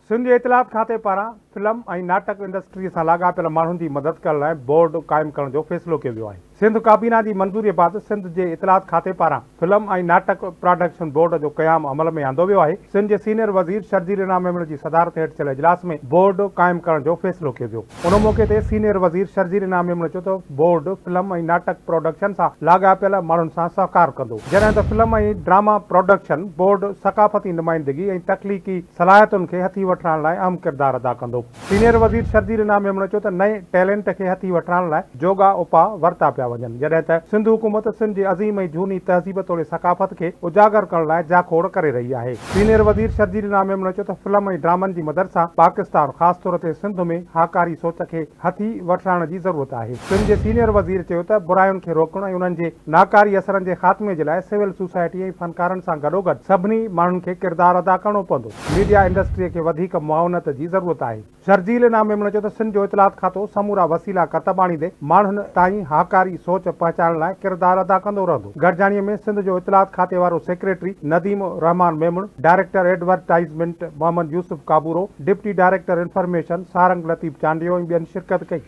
سنڌ جي اطلاعات کاتي پاران فلم ۽ ناٽڪ انڊسٽري سان لاڳاپيل ماڻهن جي مدد ڪرڻ لاء بورڊ قائم ڪرڻ جو فيصلو ڪيو ويو آهي. سنڌ ڪابينا جي منظوري بعد سنڌ جي اطلاعات کاتي پاران فلم ۽ ناٽڪ پراڊڪشن بورڊ جو قيام عمل ۾ آندو ويو آهي. سنڌ جي سينيئر وزير شرجيل انعام ميمڻ جي صدارت هيٺ ٿيل اجلاس ۾ بورڊ قائم ڪرڻ جو فيصلو ڪيو ويو. ان موقعي تي سينيئر وزير شرجيل انعام ميمڻ چيو ته بورڊ فلم ۽ ناٽڪ پراڊڪشن سان لاڳاپيل ماڻهن سان سهڪار ڪندو، جڏهن ته فلم ۽ ڊراما پراڊڪشن بورڊ ثقافتي نمائندگي ۽ تخليقي صلاحيتن کي هٿي وٺرائڻ لاء اهم ڪردار ادا ڪندو. سينيئر وزير شرجيل انعام ميمڻ چيو ته نئين ٽيلنٽ کي هٿي وٺرائڻ لاء جوڳا اپاء ورتا پيا وڃن، جڏهن ته سنڌ حڪومت سنڌ جي عظيم ۽ جهوني تهذيب توڙي ثقافت کي اجاگر ڪرڻ لاء جاکوڙ ڪري رهي آهي. سينيئر وزير شرجيل انعام ميمڻ چيو ته فلم ۽ ڊرامن جي مدد سان پاڪستان خاص طور تي سنڌ ۾ هاڪاري سوچ کي هٿي وٺرائڻ جي ضرورت آهي. سنڌ جي سينيئر وزير چيو ته براين کي روڪڻ ۽ انهن جي ناڪاري اثرن جي خاتمي جي لاء سول سوسائٽي ۽ فنڪارن سان گڏوگڏ سڀني ماڻهن کي ڪردار ادا ڪرڻو پوندو. ميڊيا انڊسٽريء کي وڌيڪ معاونت جي ضرورت آهي. شرجيل انعام ميمڻ چيو ته سنڌ جو اطلاعات کاتو سمورا وسيلا ڪتب آڻيندي ماڻهن تائين هاڪاري سوچ پهچائڻ لاء ڪردار ادا ڪندو رهندو. گڏجاڻيء ۾ سنڌ جو اطلاعات کاتي وارو secretary Nadeem ur Rehman Memon, director advertisement Muhammad Yousuf Kaboro, deputy director information Sarang Latif Chandio ۽ ٻين شرڪت ڪئي.